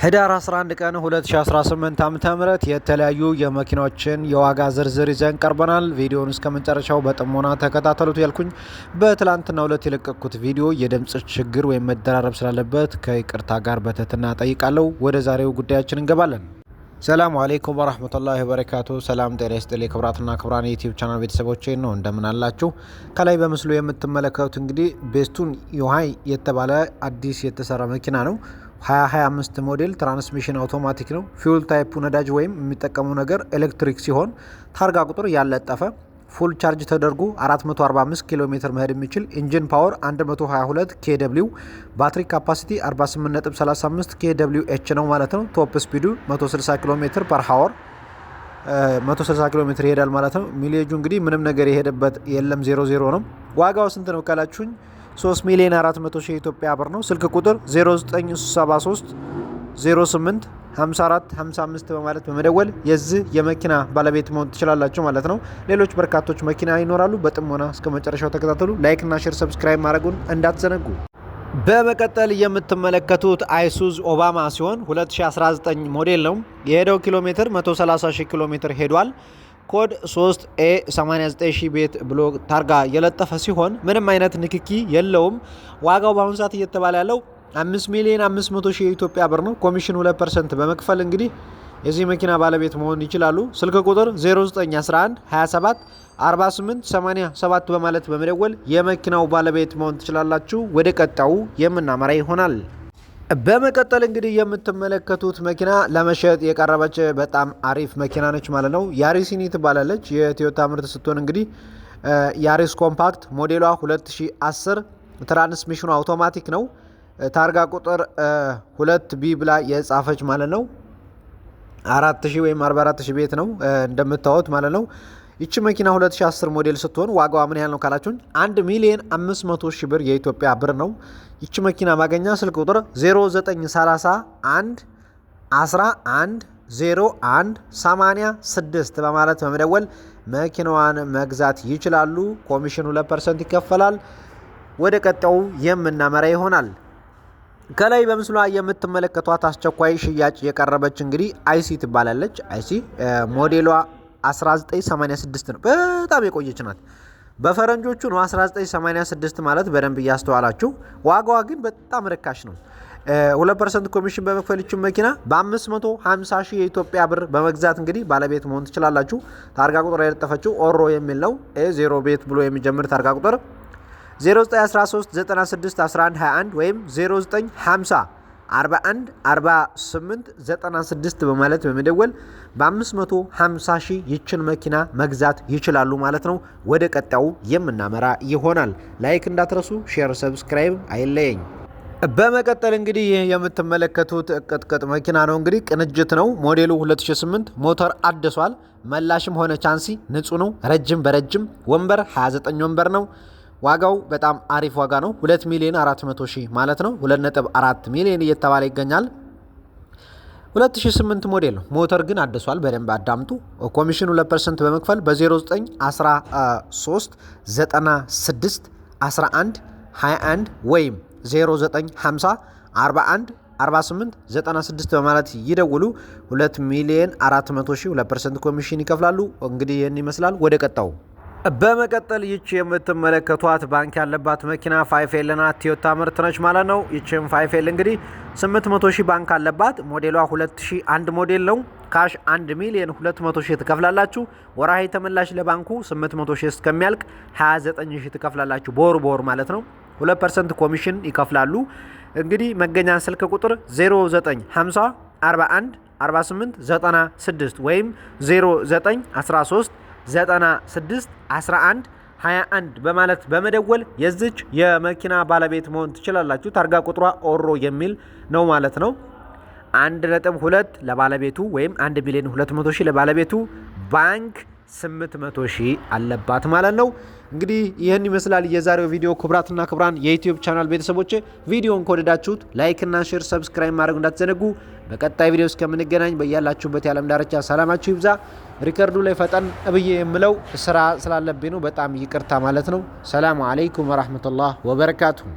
ህዳር 11 ቀን 2018 ዓ.ም የተለያዩ የመኪናዎችን የዋጋ ዝርዝር ይዘን ቀርበናል። ቪዲዮውን እስከ መጨረሻው በጥሞና ተከታተሉት ያልኩኝ በትላንትናው ዕለት የለቀቅኩት ቪዲዮ የድምጽ ችግር ወይም መደራረብ ስላለበት ከይቅርታ ጋር በትህትና ጠይቃለሁ። ወደ ዛሬው ጉዳያችን እንገባለን። ሰላሙ አለይኩም ወራህመቱላሂ ወበረካቱ። ሰላም ጤና ይስጥልኝ ክቡራትና ክቡራን የዩቲዩብ ቻናል ቤተሰቦቼ ነው፣ እንደምን አላችሁ? ከላይ በምስሉ የምትመለከቱት እንግዲህ ቤስቱን ዩሃይ የተባለ አዲስ የተሰራ መኪና ነው። 2025 ሞዴል፣ transmission automatic ነው። Fuel type ኡ ነዳጅ ወይም የሚጠቀመው ነገር ኤሌክትሪክ ሲሆን ታርጋ ቁጥር ያለጠፈ፣ full charge ተደርጎ 445 ኪሎ ሜትር መሄድ የሚችል፣ engine power 122 kW፣ battery capacity 48.35 kWh ነው ማለት ነው። Top speed ኡ 160 ኪሎ ሜትር per hour፣ 160 ኪሎ ሜትር ይሄዳል ማለት ነው። Mileage ኡ እንግዲህ ምንም ነገር የሄደበት የለም፣ 00 ነው። ዋጋው ስንት ነው ካላችሁኝ 3 ሚሊዮን 400 ሺህ የኢትዮጵያ ብር ነው። ስልክ ቁጥር 0973 08 54 55 በማለት በመደወል የዚህ የመኪና ባለቤት መሆን ትችላላችሁ ማለት ነው። ሌሎች በርካቶች መኪና ይኖራሉ። በጥሞና እስከ መጨረሻው ተከታተሉ። Like እና share፣ subscribe ማድረጉን እንዳትዘነጉ። በመቀጠል የምትመለከቱት አይሱዝ ኦባማ ሲሆን 2019 ሞዴል ነው። የሄደው ኪሎ ሜትር 130 ሺህ ኪሎ ሜትር ሄዷል። ኮድ 3 ኤ 89 ሺህ ቤት ብሎ ታርጋ የለጠፈ ሲሆን ምንም አይነት ንክኪ የለውም። ዋጋው በአሁኑ ሰዓት እየተባለ ያለው 5 ሚሊዮን 500 ሺህ የኢትዮጵያ ብር ነው። ኮሚሽን 2% በመክፈል እንግዲህ የዚህ መኪና ባለቤት መሆን ይችላሉ። ስልክ ቁጥር 0911 27 48 87 በማለት በመደወል የመኪናው ባለቤት መሆን ትችላላችሁ። ወደ ቀጣዩ የምናመራ ይሆናል። በመቀጠል እንግዲህ የምትመለከቱት መኪና ለመሸጥ የቀረበች በጣም አሪፍ መኪና ነች ማለት ነው። ያሪሲኒ ትባላለች። የቶዮታ ምርት ስትሆን እንግዲህ ያሪስ ኮምፓክት፣ ሞዴሏ 2010፣ transmission ኑ አውቶማቲክ ነው። ታርጋ ቁጥር 2 ቢ ብላ የጻፈች ማለት ነው። 4000 ወይም 44,000 ቤት ነው እንደምታዩት ማለት ነው። ይቺ መኪና 2010 ሞዴል ስትሆን ዋጋዋ ምን ያህል ነው ካላችሁኝ 1 ሚሊዮን 500 ሺህ ብር የኢትዮጵያ ብር ነው። ይቺ መኪና ማገኛ ስልክ ቁጥር 0931 11 01 86 በማለት በመደወል መኪናዋን መግዛት ይችላሉ። ኮሚሽን 2% ይከፈላል። ወደ ቀጣዩ የምናመራ ይሆናል። ከላይ በምስሉ ላይ የምትመለከቷት አስቸኳይ ሽያጭ የቀረበች እንግዲህ አይሲ ትባላለች። አይሲ ሞዴሏ 1986 ነው። በጣም የቆየች ናት። በፈረንጆቹ ነው 1986 ማለት፣ በደንብ እያስተዋላችሁ። ዋጋዋ ግን በጣም ርካሽ ነው። 2% ኮሚሽን በመክፈል ይችን መኪና በ550 ሺህ የኢትዮጵያ ብር በመግዛት እንግዲህ ባለቤት መሆን ትችላላችሁ። ታርጋ ቁጥር የለጠፈችው ኦሮ የሚል ነው። ኤ 0 ቤት ብሎ የሚጀምር ታርጋ ቁጥር 0913 96 11 21 ወይም 0950 41 48 96 በማለት በመደወል በ550 ሺህ ይችን መኪና መግዛት ይችላሉ ማለት ነው። ወደ ቀጣዩ የምናመራ ይሆናል። Like እንዳትረሱ፣ share፣ subscribe አይለየኝ። በመቀጠል እንግዲህ ይህ የምትመለከቱት ቅጥቅጥ መኪና ነው። እንግዲህ ቅንጅት ነው። ሞዴሉ 2008፣ ሞተር አድሷል። መላሽም ሆነ ቻንሲ ንጹህ ነው። ረጅም በረጅም ወንበር 29 ወንበር ነው። ዋጋው በጣም አሪፍ ዋጋ ነው። 2 ሚሊዮን 400 ሺህ ማለት ነው። 2.4 ሚሊዮን እየተባለ ይገኛል። 2008 ሞዴል ነው። ሞተር ግን አድሷል። በደንብ አዳምጡ። ኮሚሽኑ 2% በመክፈል በ0913 96 11 21 ወይም 0950 41 48 96 በማለት ይደውሉ። 2 ሚሊዮን 400 ሺህ 2% ኮሚሽን ይከፍላሉ። እንግዲህ ይህን ይመስላል። ወደ ቀጣዩ። በመቀጠል ይቺ የምትመለከቷት ባንክ ያለባት መኪና five L ናት። ቶዮታ ምርት ነች ማለት ነው። ይቺም five L እንግዲህ 800 ሺህ ባንክ አለባት። ሞዴሏ 2001 ሞዴል ነው። Cash 1 ሚሊዮን 200 ሺህ ትከፍላላችሁ። ወርሃዊ ተመላሽ ለባንኩ 800 ሺህ እስከሚያልቅ 29 ሺህ ትከፍላላችሁ። በወር በወር ማለት ነው። 2% ኮሚሽን ይከፍላሉ። እንግዲህ መገኛ ስልክ ቁጥር 0950 41 48 96 ወይም 0913 96 11 21 በማለት በመደወል የዚች የመኪና ባለቤት መሆን ትችላላችሁ። ታርጋ ቁጥሯ ኦሮ የሚል ነው ማለት ነው። 1.2 ለባለቤቱ ወይም 1 ሚሊዮን 200 ሺህ ለባለቤቱ፣ ባንክ 800 ሺህ አለባት ማለት ነው። እንግዲህ ይህን ይመስላል የዛሬው ቪዲዮ። ክቡራትና ክቡራን የዩቲዩብ ቻናል ቤተሰቦች ቪዲዮን ከወደዳችሁት like እና share፣ subscribe ማድረግ እንዳትዘነጉ። በቀጣይ ቪዲዮ እስከምንገናኝ በያላችሁበት የዓለም ዳርቻ ሰላማችሁ ይብዛ። Record ኡ ላይ ፈጠን ብዬ የምለው ስራ ስላለብኝ ነው። በጣም ይቅርታ ማለት ነው። ሰላሙ አለይኩም ወራህመቱላህ ወበረካቱሁ።